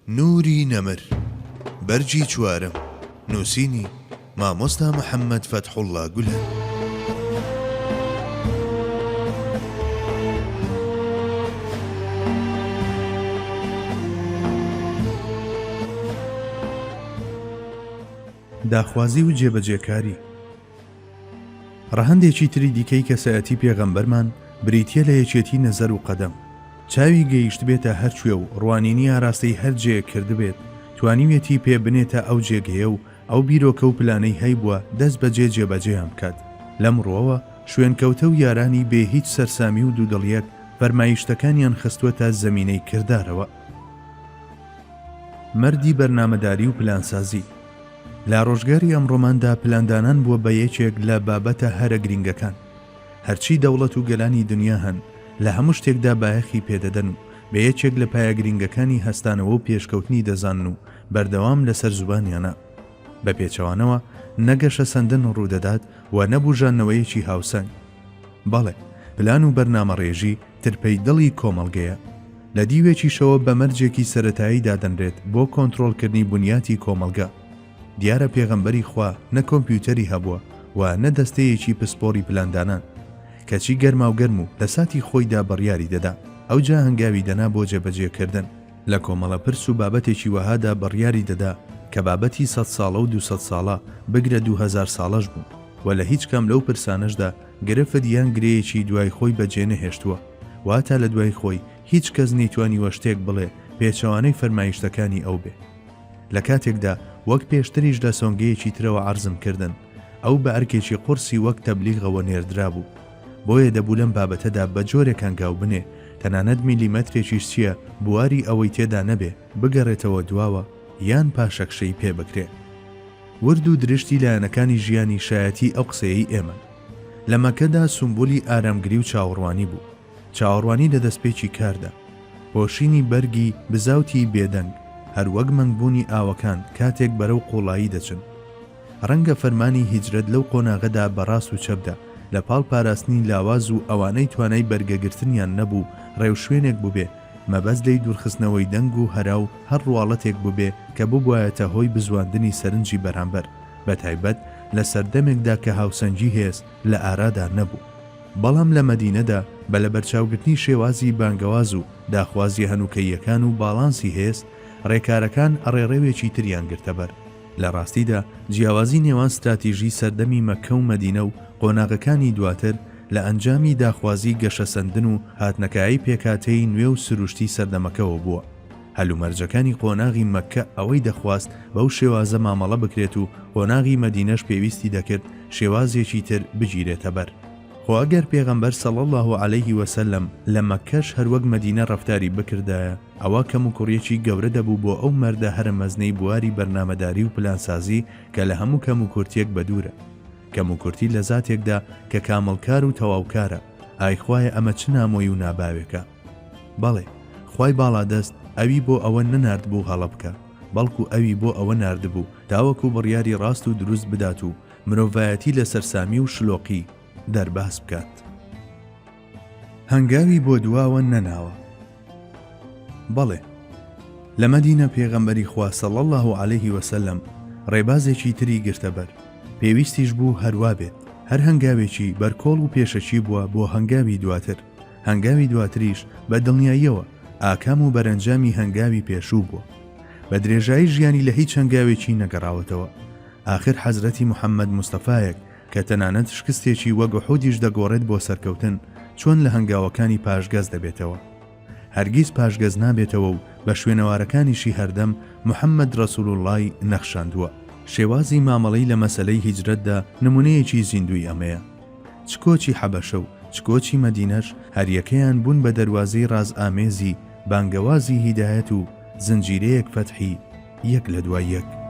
نوری نەمر، بەرگی چوارەم، نووسینی، مامۆستا محەممەد فەتحوڵڵا گولەن. داخوازی و جێبەجێکاری. ڕەهەندێکی تری دیکەی کەسایەتی پێغەمبەرمان بریتییە لە یەکێتی نەزەر و قەدەم. چاوی گەیشتبێتە هەر کوێ و ڕوانینی ئاراستەی هەر جێیەک کردبێت، توانیویەتی پێ بنێتە ئەو جێگەیە و ئەو بیرۆکە و پلانەی هەیبووە دەست بەجێ جێبەجێیان بکات. لەم ڕووەوە شوێنکەوتە و یارانی بێ هیچ سەرسامی و دوودڵییەک فەرمایشتەکانیان خستووەتە زەمینەی کردارەوە. مەردی بەرنامەداری و پلانسازی. لە ڕۆژگاری ئەمڕۆماندا پلاندانان بووە بە یەکێک لە بابەتە هەرە گرینگەکان. هەرچی دەوڵەت و گەلانی دنیا هەن لە هەموو شتێکدا بایەخی پێدەدەن و بە یەکێک لە پایە گرینگەکانی هەستانەوە و پێشکەوتنی دەزانن و بەردەوام لەسەر زوبانیانە. بە پێچەوانەوە نە گەشەسەندن ڕوودەدات و نە بوژاندنەوەیەکی هاوسەنگ. بەڵێ، پلان و بەرنامەڕێژی ترپەی دڵی کۆمەڵگەیە. لە دیوێکیشەوە بە مەرجێکی سەرەتایی دادەنرێت بۆ کۆنترۆڵکردنی بنیاتی کۆمەڵگە. دیارە پێغەمبەری خوا نە کۆمپیوتەری هەبووە و نە دەستەیەکی پسپۆڕی پلاندانان. کەچی گەرماوگەرم و لە ساتی خۆیدا بڕیاری دەدا، ئەوجا هەنگاوی دەنا بۆ جێبەجێکردن. لە کۆمەڵە پرس و بابەتێکی وەهادا بڕیاری دەدا کە بابەتی سەد ساڵە و دووسەد ساڵە، بگرە 2000 ساڵەش بوون و لە هیچ کام لەو پرسانەشدا گرفت یان گرێیەکی دوای خۆی بەجێ نەهێشتووە. واتە لە دوای خۆی هیچ کەس نەیتوانیوە شتێک بڵێ پێچەوانەی فەرمایشتەکانی ئەو بێ. لە کاتێکدا وەک پێشتریش لە سۆنگەیەکی ترەوە عەرزم کردن، ئەو بە ئەرکێکی قورسی وەک تەبلیغەوە نێردرابوو. بۆیە دەبوو لەم بابەتەدا بە جۆرێک هەنگاو بنێ تەنانەت میلیمەترێکیش چییە بواری ئەوەی تێدا نەبێ بگەڕێتەوە دواوە یان پاشەکشەی پێ بکرێ. ورد و درشتی لایەنەکانی ژیانی شایەتی ئەو قسەیەی ئێمەن. لە مەککەدا سومبولی ئارامگری و چاوەڕوانی بوو. چاوەڕوانی لە دەستپێکی کاردا. پۆشینی بەرگی بزاوتی بێدەنگ، هەر وەک مەنگبوونی ئاوەکان کاتێک بەرەو قووڵایی دەچن. ڕەنگە فەرمانی هیجرەت لەو قۆناغەدا بە ڕاست و چەپدا، لە پاڵ پاراستنی لاواز و ئەوانەی توانای بەرگەگرتنیان نەبوو، ڕێوشوێنێک بووبێ، مەبەست لێی دوورخستنەوەی دەنگ و هەرا و هەر ڕواڵەتێک بووبێ کە ببوایەتە هۆی بزواندنی سەرنجی بەرامبەر، بەتایبەت لە سەردەمێکدا کە هاوسەنگی هێز لە ئارادا نەبوو. بەڵام لە مەدینەدا بە لەبەرچاوگرتنی شێوازی بانگەواز و داخوازییە هەنووکەییەکان و باڵانسی هێز، ڕێکارەکان ڕێڕەوێکی تریان گرتەبەر. لە ڕاستیدا جیاوازی نێوان ستراتیژی سەردەمی مەککە و مەدینە و قۆناغەکانی دواتر لە ئەنجامی داخوازی گەشەسەندن و هاتنەکایەی پێکهاتەی نوێ و سروشتی سەردەمەکەوە بووە. هەلومەرجەکانی قۆناغی مەککە ئەوەی دەخواست بەو شێوازە مامەڵە بکرێت و قۆناغی مەدینەش پێویستی دەکرد شێوازێکی تر بگیرێتەبەر. خۆ ئەگەر پێغەمبەر صلی اللە علیه و سلم لە مەککەش هەروەک مەدینە ڕەفتاری بکردایە ئەوا کەموکوڕیەکی گەورە دەبوو بۆ ئەو مەردە هەرە مەزنەی بواری بەرنامەداری و پلانسازی کە لە هەموو کەموکورتیەک بەدوورە. کەموکورتی لە زاتێکدا کە کامڵکار و تەواوکارە، ئای خوایە ئەمە چ نامۆیی و ناباوێکە. بەڵێ، خوای باڵادەست ئەوی بۆ ئەوە نەناردبوو هەڵە بکا، بەڵکو ئەوی بۆ ئەوە ناردبوو تاوەکو بڕیاری ڕاست و دروست بدات و مرۆڤایەتی لە سەرسامی و شلۆقی دەرباز بکات. هەنگاوی بۆ دواوە نەناوە. بەڵێ، لە مەدینە پێغەمبەری خوا صلی اللە علیه وسلم ڕێبازێکی تری گرتە بەر، پێویستیش بوو هەروا بێت، هەر هەنگاوێکی بەرکۆڵ و پێشەکی بووە بۆ هەنگاوی دواتر، هەنگاوی دواتریش بە دڵنیاییەوە ئاکام و بەرەنجامی هەنگاوی پێشوو بووە. بە درێژایی ژیانی لە هیچ هەنگاوێکی نەگەڕاوەتەوە. ئاخر حەزرەتی محەمەد مستەفایەک کە تەنانەت شکستێکی وەک ئوحودیش دەگۆڕێت بۆ سەرکەوتن، چۆن لە هەنگاوەکانی پاشگەز دەبێتەوە؟ هەرگیز پاشگەز نابێتەوە و بە شوێنەوارەکانیشی هەردەم محەمەد ڕەسوڵوڵڵای نەخشاندووە. شێوازی مامەڵەی لە مەسەلەی هیجرەتدا نمونەیەکی زیندووی ئەمەیە. چ کۆچی حەبەشە و چ کۆچی مەدینەش هەریەکەیان بوون بە دەروازەی ڕازئامێزی بانگەوازی هیدایەت و زنجیرەیەک فەتحی یەک لە دوای یەک.